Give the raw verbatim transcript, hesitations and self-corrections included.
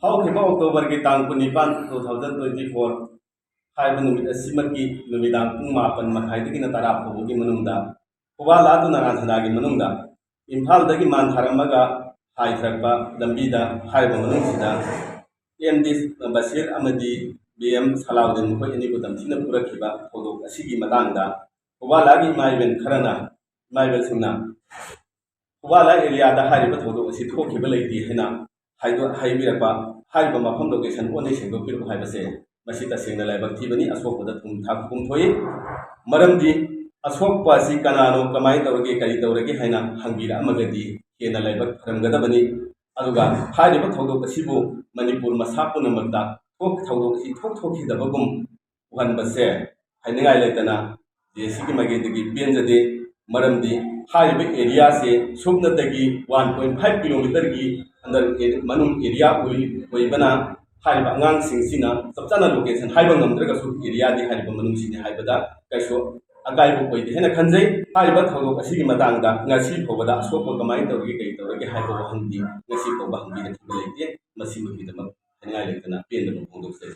ꯍꯧꯈꯤꯕ ꯑꯣꯛꯇꯣꯕꯔꯒꯤ ꯇꯥꯡ ꯀꯨꯟꯅꯤꯄꯥꯟ, two thousand twenty four ꯍꯥꯏꯕ ꯅꯨꯃꯤꯠ ꯑꯁꯤꯃꯛꯀꯤ ꯅꯨꯃꯤꯗꯥꯡ ꯄꯨꯡ ꯃꯥꯄꯟ ꯃꯈꯥꯏꯗꯒꯤꯅ ꯇꯔꯥ ꯐꯥꯎꯕꯒꯤ ꯃꯅꯨꯡꯗ ꯈꯨꯕꯥꯂꯥ ꯇꯨ ꯅꯥꯒꯥꯟꯊꯅꯥꯒꯤ ꯃꯅꯨꯡꯗ ꯏꯝꯐꯥꯜꯗꯒꯤ ꯃꯥꯟ ꯊꯥꯔꯝꯃꯒ ꯍꯥꯏꯊꯔꯛꯄ ꯂꯝꯕꯤꯗ ꯍꯥꯏꯔꯤꯕ ꯃꯅꯨꯡꯁꯤꯗ ꯑꯦꯝ ꯗꯤ ꯕꯁꯤꯔ ꯑꯃꯗꯤ ꯕꯤ ꯑꯦꯝ ꯁꯂꯥꯎꯗꯤꯟ ꯃꯈꯣꯏ ꯑꯅꯤꯕꯨ ꯇꯝꯊꯤꯅ ꯐꯨꯔꯛꯈꯤꯕ ꯊꯧꯗꯣꯛ ꯑꯁꯤꯒꯤ ꯃꯇꯥꯡꯗ ꯈꯨꯕꯥꯂꯥꯒꯤ ꯏꯃꯥ ꯏꯕꯦꯟ ꯈꯔꯅ, ꯏꯃꯥ ꯏꯕꯦꯟꯁꯤꯡꯅ ꯈꯨꯕꯥꯂꯥ ꯑꯦꯔꯤꯌꯥꯗ ꯍꯥꯏꯔꯤꯕ ꯊꯧꯗꯣꯛ ꯑꯁꯤ ꯊꯣꯛꯈꯤꯕ ꯂꯩꯇꯦ ꯍꯥꯏꯅ ꯍꯥꯏꯗꯣ-, ꯍꯥꯏꯕꯤꯔꯛꯄ, ꯍꯥꯏꯔꯤꯕ ꯃꯐꯝ ꯂꯣꯀꯦꯁꯟ ꯑꯣꯟꯅ ꯁꯦꯡꯗꯣꯛꯄꯤꯔꯛꯎ ꯍꯥꯏꯕꯁꯦ, ꯃꯁꯤ ꯇꯁꯦꯡꯅ ꯂꯥꯏꯕꯛ ꯊꯤꯕꯅꯤ, ꯑꯁꯣꯛꯄꯗ ꯊꯨꯝ ꯊꯥꯛꯄꯒꯨꯝ ꯊꯣꯛꯏ꯫ ꯃꯔꯝꯗꯤ ꯑꯁꯣꯛꯄ ꯑꯁꯤ ꯀꯅꯥꯅꯣ, ꯀꯃꯥꯏꯅ ꯇꯧꯔꯒꯦ, ꯀꯔꯤ ꯇꯧꯔꯒꯦ ꯍꯥꯏꯅ ꯍꯪꯕꯤꯔꯛꯑꯝꯃꯒꯗꯤ ꯍꯦꯟꯅ ꯂꯥꯏꯕꯛ ꯐꯔꯝꯒꯗꯕꯅꯤ꯫ ꯑꯗꯨꯒ ꯍꯥꯏꯔꯤꯕ ꯊꯧꯗꯣꯛ ꯑꯁꯤꯕꯨ ꯃꯅꯤꯄꯨꯔ ꯃꯁꯥ ꯄꯨꯝꯅꯃꯛꯇ ꯊꯣꯛ-, ꯊꯧꯗꯣꯛ ꯑꯁꯤ ꯊꯣꯛ ꯊꯣꯛꯈꯤꯗꯕꯒꯨꯝ ꯎꯍꯟꯕꯁꯦ ꯍꯥꯏꯅꯤꯡꯉꯥꯏ ꯂꯩꯇꯅ ꯖꯦ ꯑꯦ ꯁꯤꯒꯤ ꯃꯥꯏꯀꯩꯗꯒꯤ ꯄꯦꯟꯖꯗꯦ꯫ ꯃꯔꯝꯗꯤ ꯍꯥꯏꯔꯤꯕ ꯑꯦꯔꯤꯌꯥꯁꯦ ꯁꯨꯞꯅꯇꯒꯤ one point five kilometerꯒꯤ under ꯃꯅꯨꯡ ꯑꯦꯔꯤꯌꯥ ꯑꯣꯏ-, ꯑꯣꯏꯕꯅ ꯍꯥꯏꯔꯤꯕ ꯑꯉꯥꯡꯁꯤꯡꯁꯤꯅ ꯆꯞ ꯆꯥꯅ ꯂꯣꯀꯦꯁꯟ ꯍꯥꯏꯕ ꯉꯝꯗ꯭ꯔꯒꯁꯨ ꯑꯦꯔꯤꯌꯥꯗꯤ ꯍꯥꯏꯔꯤꯕ ꯃꯅꯨꯡꯁꯤꯅꯤ ꯍꯥꯏꯕꯗ ꯀꯩꯁꯨ ꯑꯀꯥꯏꯕ ꯑꯣꯏꯗꯦ ꯍꯥꯏꯅ ꯈꯟꯖꯩ꯫ ꯍꯥꯏꯔꯤꯕ ꯊꯧꯗꯣꯛ ꯑꯁꯤꯒꯤ ꯃꯇꯥꯡꯗ ꯉꯁꯤ ꯐꯥꯎꯕꯗ ꯑꯁꯣꯛꯄ ꯀꯃꯥꯏꯅ ꯇꯧꯔꯒꯦ, ꯀꯔꯤ ꯇꯧꯔꯒꯦ ꯍꯥꯏꯕ ꯋꯥꯍꯪꯗꯤ ꯉꯁꯤ ꯐꯥꯎꯕ ꯍꯪꯕꯤꯔꯛꯈꯤꯕ ꯂꯩꯇꯦ꯫ ꯃꯁꯤꯃꯛꯀꯤꯗꯃꯛ ꯍꯥꯏꯅꯤꯡꯉꯥꯏ ꯂꯩꯇꯅ ꯄꯦꯟꯗꯕ ꯐꯣꯡꯗꯣꯛꯆꯔꯤ꯫